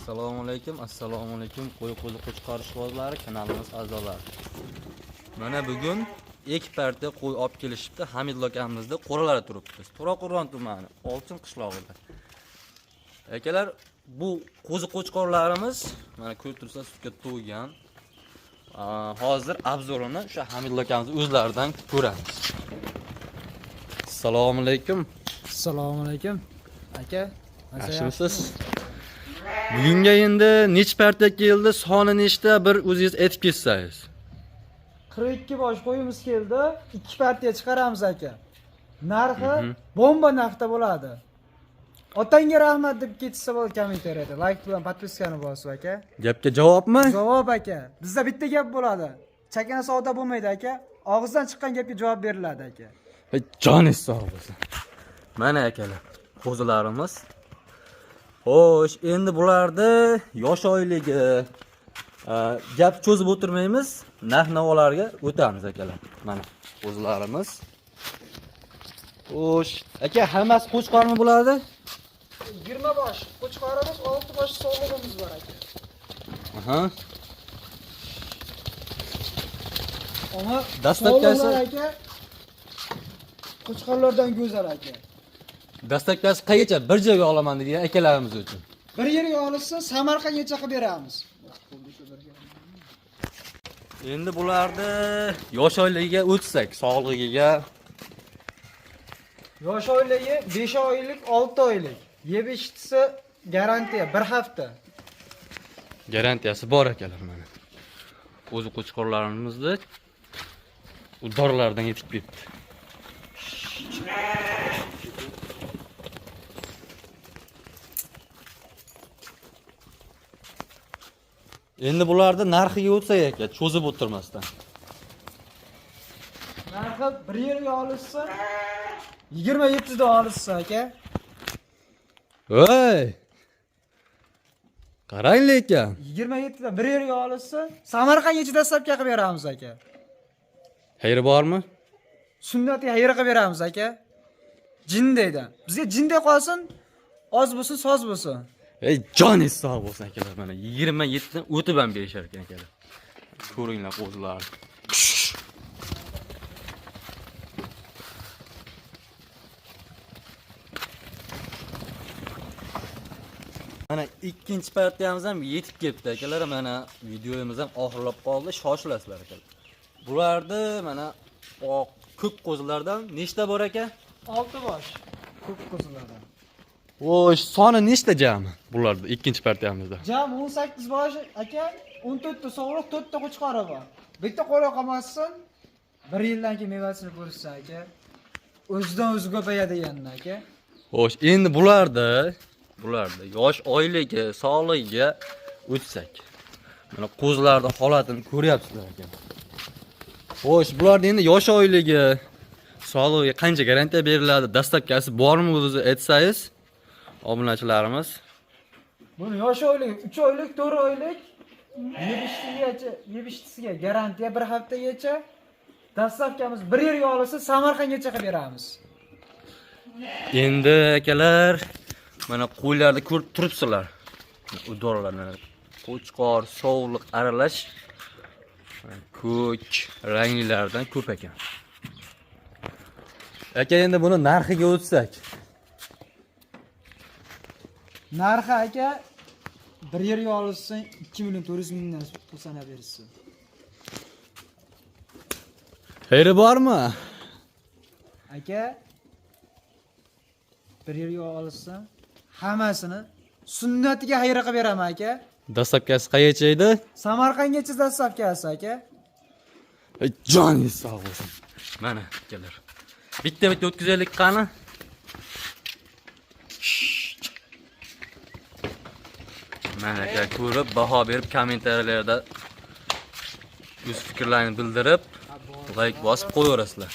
Assalomu alaykum, assalomu alaykum qo'y qo'zi qo'chqor ishqibozlari, kanalimiz a'zolari. Mana bugun ikki partiya qo'y olib kelishibdi. Hamidullo akamizda qo'ralar turibdi. To'raqo'rg'on tumani, Oltin qishlog'ida. Akalar, bu qo'zi qo'chqorlarimiz mana ko'rib turibsizlar, sutga to'ygan. Hozir obzorini o'sha Hamidullo akamiz o'zlaridan ko'ramiz. Assalomu alaykum. Assalomu alaykum aka. Yaxshimisiz? Bugunga endi nech partiya keldi, soni nechta, bir o'zingiz aytib ketsangiz. 42 bosh qo'yimiz keldi. 2 partiya chiqaramiz aka. Narxi bomba narxda bo'ladi. Otangga rahmat deb ketsa bo'ladi kommentariyada. Like bilan podpiskani bosib aka. Gapga javobmi? Javob aka. Bizda bitta gap bo'ladi. Chakana savdo bo'lmaydi aka. Og'izdan chiqqan gapga javob beriladi aka. Ey, joningiz sog' bo'lsin. Mana akalar, qo'zilarimiz. Xo'sh, endi bularni yosh oyligi gap cho'zib o'tirmaymiz, narx-navolarga o'tamiz akalar. Mana qo'zilarimiz. Xo'sh, aka, hammasi qo'chqormi bo'ladi? 20 bosh qo'chqorimiz, 6 bosh sog'lig'imiz bor aka. Aha. Ama Dastlabkasi- sog'liqlar aka qo'chqorlardan go'zal aka. Dastlabkasi qayercha bir joyga olaman degan akalarimiz uchun. Bir yerga olishsa Samarqandgacha qilib beramiz. Endi bularni yosh oyligiga o'tsak, sog'ligiga. Yosh oyligi 5 oylik, 6 oylik. Yeb ichsa garantiya 1 hafta. Garantiyasi bor akalar mana. O'zi qo'chqorlarimizni udorlardan yetib ketdi. Endi bularni narxiga o'tsak aka, cho'zib o'tirmasdan. Narxi bir yerga olishsa 27 da olishsa aka. Voy! Qarang lekin. 27 da bir yerga olishsa Samarqandgacha dastlabki qilib beramiz aka. Xayri bormi? Sunnatiga xayr qilib beramiz aka. Jindaydan. Bizga jinday qolsin, oz bo'lsin, soz bo'lsin. Ey, joningiz sog' bo'lsin akalar, mana 27 dan o'tib ham berishar ekan akalar. Ko'ringlar qo'zilarni. Mana ikkinchi partiyamiz ham yetib kelibdi akalar. Mana videomiz ham oxirlab qoldi. Shoshilasizlar akalar. Bularni mana oq ko'k qo'zilardan nechta bor aka? 6 bosh ko'k qo'zilardan. Xo'sh, soni nechta jami bularda ikkinchi partiyamizda? Jam 18 bosh aka, 14 ta sog'liq, 4 ta qo'chqori bor. Bitta qo'li qolmasin, bir yildan keyin mevasini ko'rishsin aka. O'zidan o'zi ko'payadi endi aka. Xo'sh, endi bularda yosh oyligi, sog'ligiga o'tsak. Mana qo'zilarning holatini ko'ryapsizlar aka. Xo'sh, bularda endi yosh oyligi, sog'ligiga qancha garantiya beriladi, dastlabkasi bormi o'zi aytsangiz, obunachilarimiz. Buni yosh oylik, 3 oylik, 4 oylik yeb ichdisiga garantiya bir haftagacha. Dastlabkamiz bir yerga olsa Samarqandgacha qilib beramiz. Endi akalar, mana qo'ylarni ko'rib turibsizlar. Udorlarni qo'chqor, sovliq aralash ko'k ranglilardan ko'p ekan. Aka, endi buni narxiga o'tsak. Narxi aka bir yerga olsa 2 million 400 mingdan pul sanab berishsin. Xayri bormi? Aka bir yerga olsa hammasini sunnatiga xayr qilib beraman aka. Dastlabkasi qayercha edi? Samarqandgacha dastlabkasi aka. Ey, joningiz sog' bo'lsin. Mana akalar. Bitta-bitta o'tkazaylik qani. Mana aka ko'rib, baho berib, kommentariyalarda o'z fikrlarini bildirib, like bosib qo'yaverasizlar.